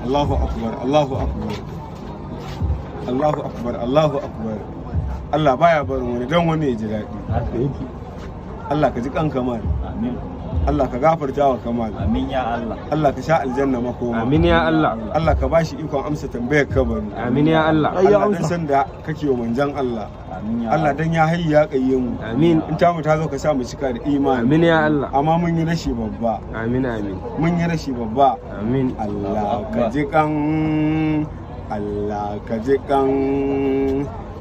Allahu akbar, Allahu akbar, Allahu akbar, Allahu akbar. Allah baya barin wani don wani ya ji daɗi. Haka yake. Allah ka ji kan Kamal. Amin. Allah ka gafarta wa Kamal. Amin ya Allah. Allah ka sa aljanna makoma. Amin ya Allah. Allah ka bashi ikon amsa tambayar kabari. Amin ya Allah. Allah, dan san da kake wa manzon Allah. Amin ya Allah, dan ya hayyu ya qayyum. Amin. In ta mu ta zo, ka sa mu cika da imani. Amin ya Allah. Amma mun yi rashi babba. Amin, amin. Mun yi rashi babba. Amin. Allah ka ji kan, Allah ka ji kan,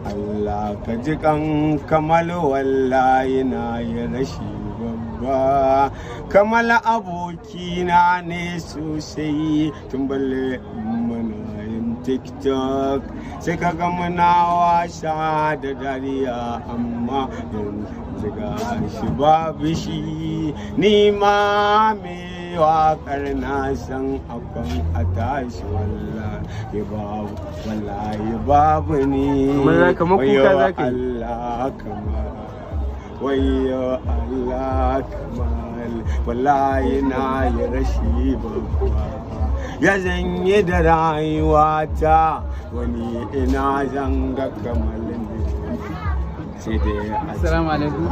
Allah ka ji kan Kamal. Wallahi na yi rashi babba. Kamal abokina ne sosai, tun balle muna yin TikTok, sai ka ga muna wasa da dariya, amma yanzu ga shi babu shi. Ni ma me waƙar na san akwan a tashi, wallahi babu, wallahi babu ni. Kamar kuka Wayo za ka yi. Allah Kamal, wayo Allah Kamal, wallahi na yi rashi babba. Ya zanye da rayuwata wani ina zanga Kamal ne sai dai a Assalamu alaikum.